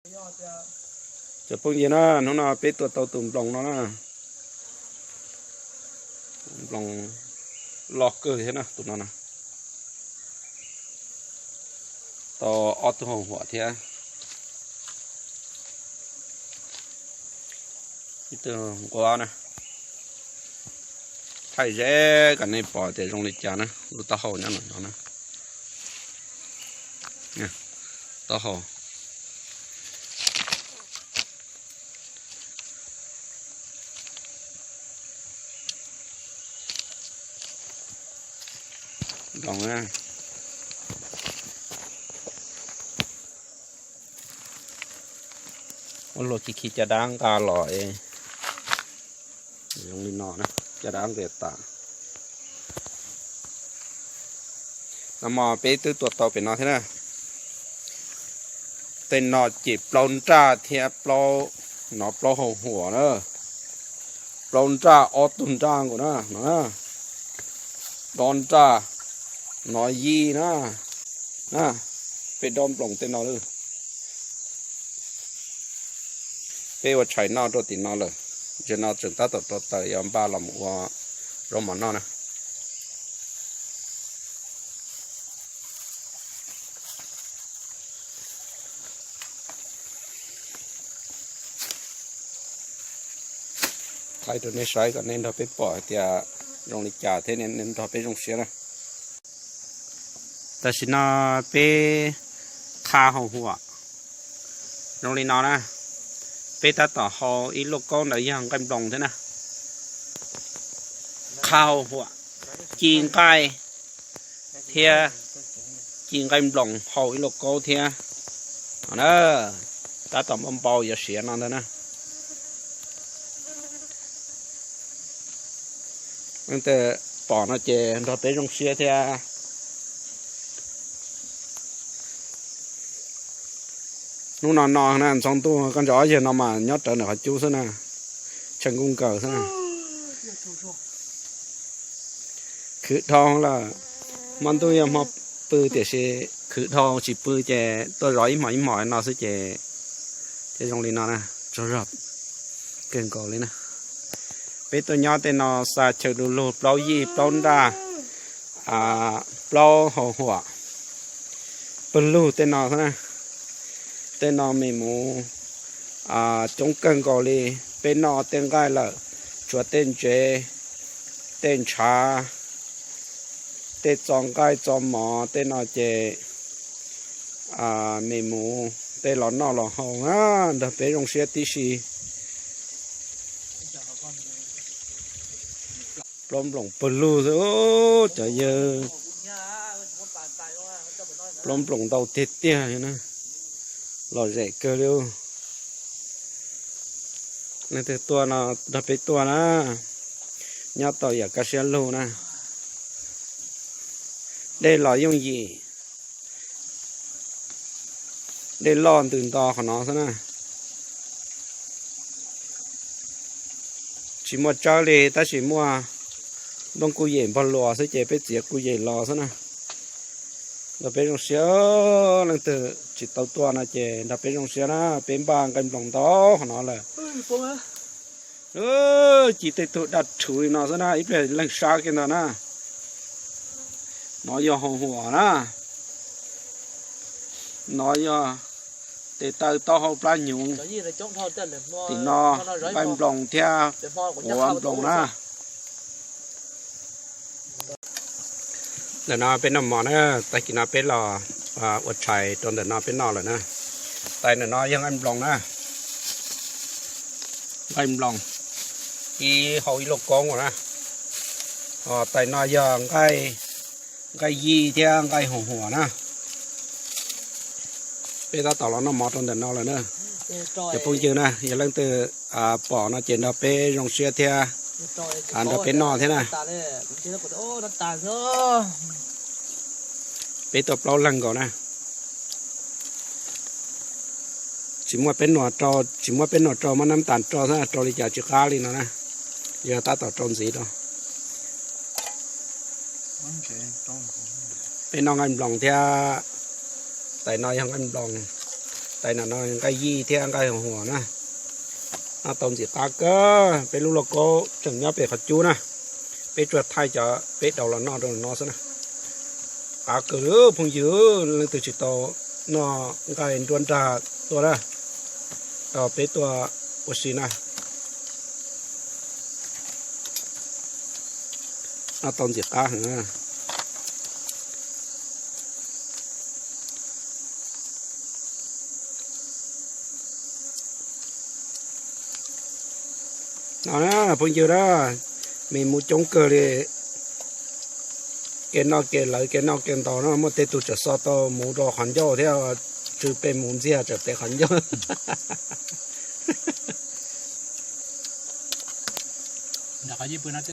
Cov phooj ywg na, hnub no peb tua tau tus nploos no na. Nploos loj kawg thiab na, tus no na. Tau ob tug hau huam thiab ib tug nquab na. Thaij ze kom nej pom tias zoo li cas na, lub taub hau nyob no na. Taub hau nploos na. Ua luag khi khi caj dab nqa los zoo li no na, caj dab nqis tas. No mas peb twb tua tau pem no thiab na. Tej no ces plaub nraj thiab plaub, no plaub hau huam na. Plaub nraj ob tug nraj nkaus na, no na. Plaub nraj, no yij na. Peb dob nploos tej no lawm. Peb ua tshais noj rau tim no lawm. Ntses no tseem tab tom rau taws yuav npaj los mus ua zaub mov noj na. Thaij rau nej saib kom nej nrog peb pom hais tias zoo li cas thiab nej nrog peb zoo siab na. Tam sim no peb qha hau huam zoo li no na. Peb tab tom hau ib lauj kaub ntawd yog nqaij nploos thiab na. Qha hau huam, ci nqaij thiab ci nqaij nploos hau ib lauj kaub thiab. Tab tom npau npau yuav siav no ntag na. Leej twg pom no ces nrog peb zoo siab thiab. Hnub no no na, ntxoov ntuj koj ntsia ob yawg no mas nyob rawv ntawm qhov cub xwb na, tshaw nkuj nkaws xwb na. Khwv dhau lawm, hmo ntuj yog hmo pw tiam sis khwv dhau tsis pw ces tuaj zov ib hmos ib hmos no xwb ces thiaj zoo li no na, tsaug zog kawg nkaus li na. Peb tuaj nyob tej no xa chaw du lug plaub yij plaub nraj, plaub hau huam, pawg lug tej no xwb na. Tej no me mus coob kawg nkaus li. Peb noj tej nqaij lawm, tshuav tej ntsev, tej ntshav, tej txo nqaij txo mov tej no ces me mus tej los noj los haus na, nrog peb zoo siab tib si. Plaub nploos pawg lug xwb cov yawg. Plaub nploos ntau tiag tiag li na, lom zem kawg li. Leej twg tuaj no nrog peb tuaj na, nyob tau yam kaj siab lug na. Dej los yooj yim, dej loj ntws nto qhov no xwb na. Tsis muaj tsawb li tab sis muaj nplooj kuj yem npog luas xwb ces peb txiav kuj yem los xwb na. Nrog peb zoo siab, leej twg tsis tau tuaj no ces nrog peb zoo siab na, peb npaj nqaij nploos ntau qhov no lawm. Ci tej tug daj rhuv li no xwb na, ib pliag leeg sab kiag ntag na. No yog hau huam na. No yog tes taw taub hau plab hnyuv. Tim no nqaij nploos thiab quav nploos na. Ntawm no peb noj mov na, tag kis no peb los ua tshais rau ntawm no peb noj lawm na. Tais ntawm no yog nqaij nploos na. Nqaij nploos, ib hau ib lauj kaub na. Tais no yog nqaij yij thiab nqaij hau huam na. Peb tab tom los noj mov rau ntawm no lawm na. Cov phooj ywg na, yog leej twg pom no ces nrog peb zoo siab thiab, nrog peb noj thiab na. Peb tuaj plaub leeg nkaus na. Tsis muaj peb nuam rau, tsis muaj peb nuam rau, muab nab tas rau xwb, rau li cas tsis qab li no na. Yog tab tom rau ntxiv rau. Peb noj nqaij nploos thiab, tais no yog nqaij nploos, Tais no no nqaij yij thiab nqaij huam na. Noj tau ntxim qab kawg, peb lub lauj kaub tseem nyob pem qhov cub na. Peb tsuas thaij cov peb daus los noj rau no xwb na. Qab kawg phooj ywg, leej twg tsis tau noj nqaij nruab nrag tuaj na, tau peb tuaj ua si na. Noj tau ntxim qab heev. No na phooj ywg na, me mus coob kawg li. Kev noj kev lawv, kev noj kev ntaus no muaj tej tug tseem xo tau mus rau qhov ncauj thiab, tsw pes mus ntxiag tseem pem qhov ncauj.